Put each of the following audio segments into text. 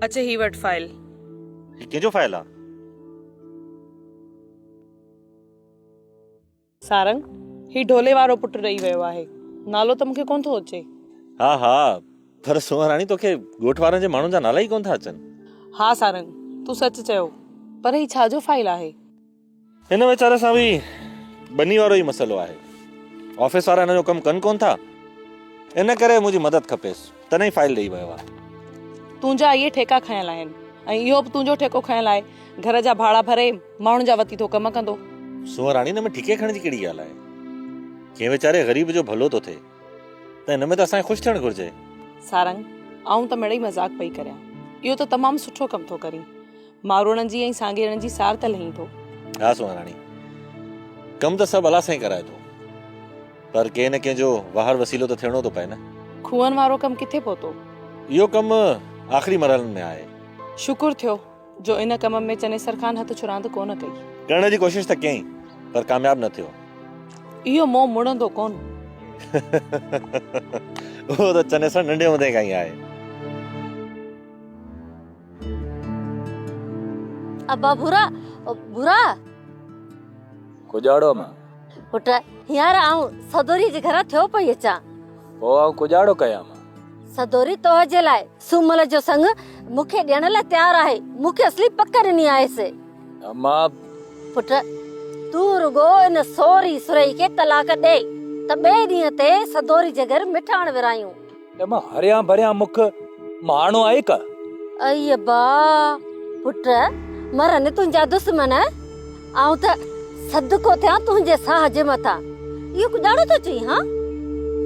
اچ هي وٺ فائل. هي ڪنهن جو فائل آ؟ سارنگ، هي ڍولي وارو پٽ ڏئي ويو آهي. نالو ته مون کي ڪونه ٿو اچي. ها ها، پر سونهن راڻي توکي ڳوٺ وارن جي ماڻهن جا نالا ئي ڪونه ٿا اچن. ها سارنگ، تون سچ چيو، پر هي ڇا جو فائل آهي؟ هن ويچاري سان به ٻني وارو ئي مسئلو آهي. آفيس وارا هن جو ڪم ڪن ڪونه ٿا، ان ڪري منهنجي مدد کپيس، تڏهن ئي فائل ڏئي ويو آهي. تنهنجا اهي ٺيڪا کنيل آهن ۽ اهو به تنهنجو ٺيڪو کنيل آهي. گهر جا ڀاڙا ڀري ماڻهن جا وتي ٿو ڪم ڪندو. سونهن راڻي ان ۾ ٺيڪي کڻڻ جي ڪهڙي ڳالهه آهي. ڪنهن ويچاري غريب جو ڀلو ٿو ٿئي ته ان ۾ ته اسان کي خوش ٿيڻ گهرجي. سارنگ، آئون ته مڙئي مذاق پئي ڪريان. اهو ته تمام سٺو ڪم ٿو ڪرين. ماروئڙن جي ۽ سانگيئڙن جي سار ته لهين ٿو. ها سونهن راڻي، ڪم ته سڀ الله سائين ڪرائي ٿو. پر ڪنهن نه ڪنهن جو واهر وسيلو ته ٿيڻو ٿو پئي نه. کوهن وارو ڪم ڪٿي پهتو؟ اهو ڪم آخري مرحلن ۾ آهي. شڪر ٿيو جو ان ڪم ۾ چنيسر خان هٿ ڇڙاند ڪونه ڪئي. ڪرڻ جي ڪوشش ته ڪيائين پر ڪامياب نه ٿيو. اهو منهن مڙندو ڪونه. اهو ته چنيسر ننڍي هوندي کان ئي آهي. ابا ڀورا، ڀورا. ڪڄاڙو مان. پٽ، هينئر آئون سدوريء جي گهران ٿيو پئي اچان. پوء آئون ڪڄاڙو ڪيان مان. سدوري توهه جي لاء سومل جو سڱ مون کي ڏيڻ لاء تيار آهي. مون کي اصلي پڪ ڏني آهيس. امان. پٽ، تون رڳو ان سوري سرهي کي طلاق ڏي ته ٻئي ڏينهن تي سدوري جي گهر مٺاڻ ورهايون. امان، هريان ڀريان مک مهاڻو آهي ڪا؟ ائي ابا، پٽ، مرن تنهنجا دشمن، آئون ته صدقو ٿيان تنهنجي ساهه جي مٿان. اهو ڪڄاڻو ٿو چئين هان؟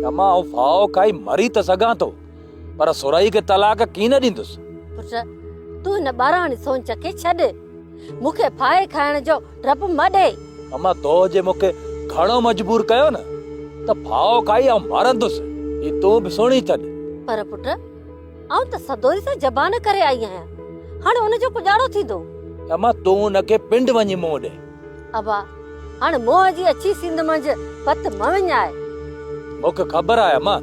امان، آئون ڦاهو کائي مري ته سگهان ٿو، پر سرهئي کي طلاق ڪين نه ڏيندس. پٽ، تون هن ٻاراڻي سونچ کي ڇڏ. مون کي ڦاهي کائڻ جو ڊپ مه ڏي. اما تو جي مون کي گهڻو مجبور ڪيو نه ته ڦاهو کائي آئون مرندس. هي تون به سڻي ڇڏ. پر پٽ، آئون ته سدوري سان زبان ڪري آئي آهيان. هاڻي ان جو پڄاڻو ٿيندو. اما تون ان کي پنڊ وڃي منهن ڏي. ابا، هاڻ منهن جي اڇي سينڌ منجهه پت مه وڃاء. مون کي خبر آهي اما،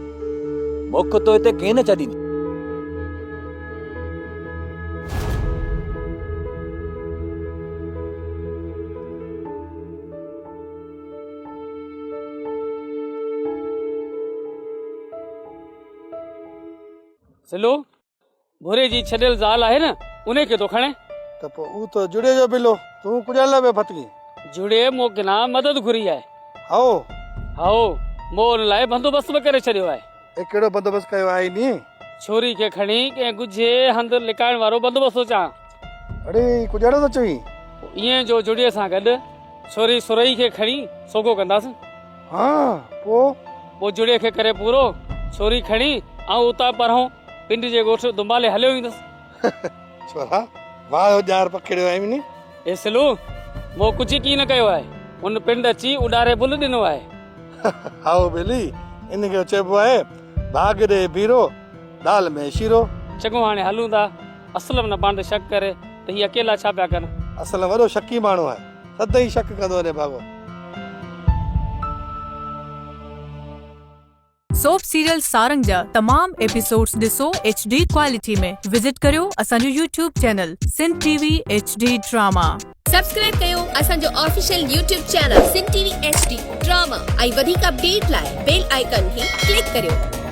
مون کي تو هتي ڪين ڇڏيندي. سلو، ڀوري جي ڇڏيل زال آهي نه، انهي کي ٿو کڻين. ته پوء هو ته جڙي جو بلو، تون ڪجهه لاء پيو ڦٿڪين؟ جڙي مون ڪنا مدد گهري آهي. هائو. هائو، مون ان لاء بندوبست به ڪري ڇڏيو آهي. اي ڪهڙو بندوبست ڪيو آهي ني؟ ڇوري کي کڻي ڪنهن ڳجهي هنڌ لڪائڻ وارو بندوبست ٿو چاهان. اڙي ڪجهه اهڙو ٿو چوين؟ پوء ائين جو جڙيء سان گڏ ڇوري سرهي کي کڻي سوگهو ڪنداسين. ها، پوء؟ پوء جڙيء کي ڪري پورو، ڇوري کڻي آئون اتان پرهون پنڊ جي ڳوٺ دنبالي هليو ايندس. ڇورا، واهه جو ڄار پکيڙيو آهين ني. اي سلو، مون ڪجهه ڪين ڪيو آهي. ان پنڊ اچي اڏاري بل ڏنو آهي. هائو ٻيلي، ان کي چئبو آهي ڀاڳ ڏي بيرو، دال ۾ شيرو. چڱو هاڻي هلون ٿا. اسلم نه پاڻ تي شڪ ڪري ته هي اڪيلا ڇا پيا ڪن. اسلم وڏو شڪي ماڻهو آهي. سدائين شڪ ڪندو وڃي ڀاڳو. سوپ سيريل سارنگ جا تمام ايپيسوڊز ڏسو ايڇ ڊي ڪوالٽي ۾ وزٽ ڪريو اسان جو YouTube channel Sindh T V H D drama. Subscribe ڪيو اسان جو official YouTube channel Sindh T V H D drama ۽ وڌيڪ اپڊيٽ لاء بيل آئيڪان کي ڪلڪ ڪريو.